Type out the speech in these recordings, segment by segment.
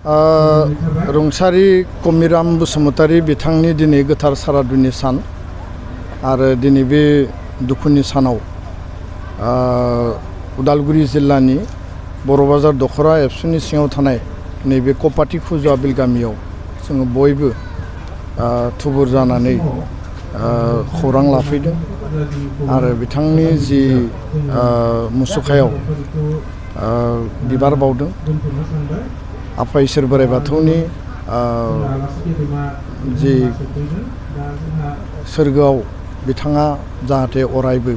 रुंसारि कमिराम बसुमतारी बिथांनि दिनै गोथार सारादुनि सान आरो दिनै बे दुखुनि सानाव उदालगुरि जिल्लानि बर'बाजार दखरा एबसुनि सिङाव थानाय नैबे कपाटी खुजुआबिल गामियाव जोङो बयबो थुबुर जानानै खौरां लाफैदों आरो बिथांनि जि मुसुखायाव बिबार बावदों। आफा इसोर बोराइ बाथौनि जि सोरगोआव बिथाङा जाहाथे अरायबो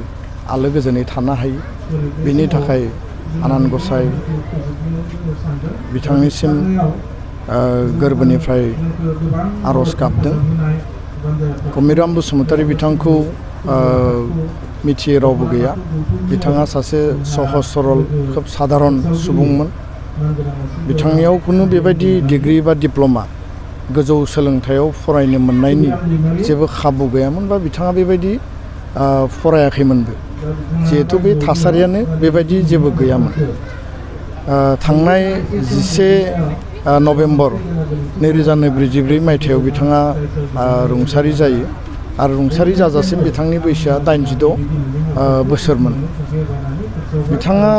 आलो गोजोनै थानो हायो बेनि थाखाय आनान गसाइ बिथांनिसिम गोरबोनिफ्राय आरज गाबदों। कमिराम बसुमतारी बिथांखौ मिथियै रावबो गैया। बिथाङा सासे सहज सरल खोब साधारन सुबुंमोन। बिथांनियाव खुनु बेबायदि डिग्री बा डिप्ल'मा गोजौ सोलोंथायाव फरायनो मोननायनि जेबो खाबु गैयामोन बा बिथाङा बेबायदि फरायाखैमोनबो, जिहेतु बे थासारियानो बेबायदि जेबो गैयामोन। थांनाय 11 नभेम्बर 2024 मायथाइयाव बिथाङा रुंसारि जायो आरो रुंसारि जाजासिम बिथांनि बैसोआ 86 बोसोरमोन। बिथाङा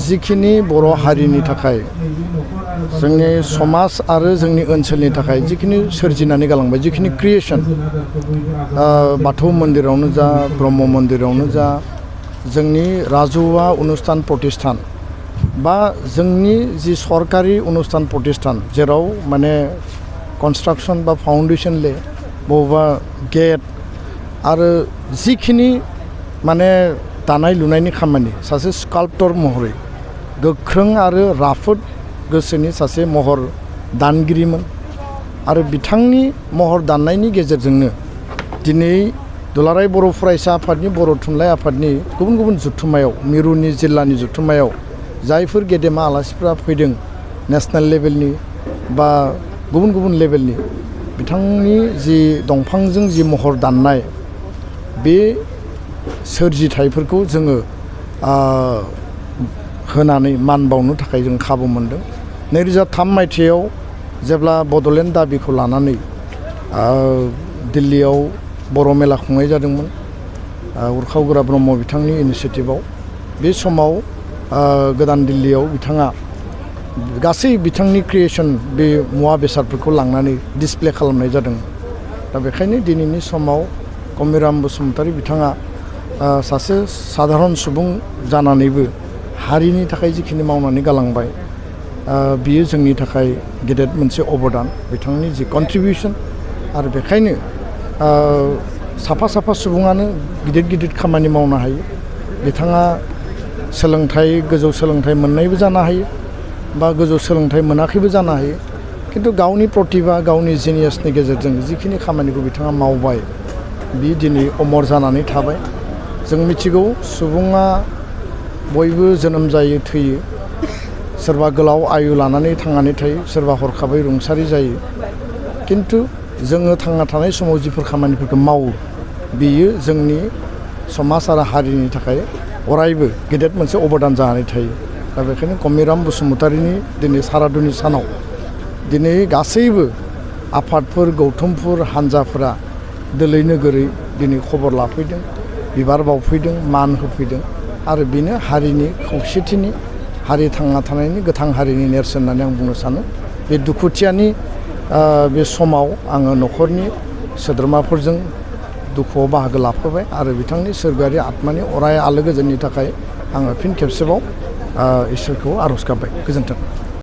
जिखिनि बर' हारिनि थाखाय जोंनि समाज आरो जोंनि ओनसोलनि थाखाय जिखिनि सोरजिनानै गालांबाय, जिखिनि क्रिएशन, बाथौ मन्दिरावनो जा ब्रह्म मन्दिरावनो जा, जोंनि राजुवा अनुष्ठान प्रतिष्ठान बा जोंनि जि सरकारि अनुष्ठान प्रतिष्ठान जेराव माने कन्स्ट्राक्शन बा फाउन्डेशन ले बबेबा गेट आरो जिखिनि माने दानाय लुनायनि खामानि, सासे स्काल्पटर महरै गोख्रों आरो राफोद गोसोनि सासे महर दानगिरिमोन आरो बिथांनि महर दाननायनि गेजेरजोंनो दिनै दुलाराय बर' फरायसा आफादनि, बर' थुनलाइ आफादनि गुबुन गुबुन जुथुम्मायाव, मिरुनि जिल्लानि जुथुम्मायाव जायफोर गेदेमा आलासिफ्रा फैदों नेशनेल लेभेलनि बा गुबुन गुबुन लेभेलनि, बिथांनि जि दंफांजों जि महर दाननाय बे सोरजिथायफोरखौ जोङो होनानै मान बावनो थाखाय जों खाबु मोनदों। 2003 मायथाइयाव जेब्ला बड'लेण्ड दाबिखौ लानानै दिल्लीयाव बर' मेला खुंनाय जादोंमोन उरखाव गोरा ब्रह्म बिथांनि इनिसियेटिभआव, बे समाव गोदान दिल्लीयाव बिथाङा गासै बिथांनि क्रिएशन बे मुवा बेसादफोरखौ लांनानै डिसप्ले खालामनाय जादों। दा बेखायनो दिनैनि समाव कमिराम बसुमतारी बिथाङा सासे साधारन सुबुं जानानैबो हारिनि थाखाय जिखिनि मावनानै गालांबाय बियो जोंनि थाखाय गेदेर मोनसे अबदान, बिथांनि जि कन्ट्रिबिउसन। आरो बेखायनो साफा साफा सुबुङानो गिदिर गिदिर खामानि मावनो हायो। बिथाङा सोलोंथाइ, गोजौ सोलोंथाइ मोननायबो जानो हायो बा गोजौ सोलोंथाइ मोनाखैबो जानो हायो, खिन्थु गावनि प्रतिभा, गावनि जिनियासनि गेजेरजों जिखिनि खामानिखौ बिथाङा मावबाय बि दिनै अमर जानानै थाबाय। जों मिथिगौ सुबुङा बयबो जोनोम जायो, थैयो, सोरबा गोलाव आयु लानानै थांनानै थायो, सोरबा हरखाबै रुंसारि जायो, खिन्थु जोङो थांना थानाय समाव जिफोर खामानिफोरखौ मावो बेयो जोंनि समाज आरो हारिनि थाखाय अरायबो गेदेर मोनसे अबदान जानानै थायो। दा बेखायनो कमिराम बसुमतारीनि दिनै सारादुनि सानाव दिनै गासैबो आफादफोर, गौथुमफोर, हान्जाफोरा दोलै नोगोरै दिनै खबर लाफैदों, बिबार बावफैदों, मान होफैदों आरो बेनो हारिनि खौसेथिनि, हारि थांना थानायनि, गोथां हारिनि नेरसोन होननानै आं बुंनो सानो। बे दुखुथियानि बे समाव आङो न'खरनि सोद्रोमाफोरजों दुखुआव बाहागो लाफाबाय आरो बिथांनि सोरगोआरि आत्मानि अराय आलो गोजोननि थाखाय आङो फिन खेबसेबाव इसोरखौ आरज गाबबाय। गोजोन्थों।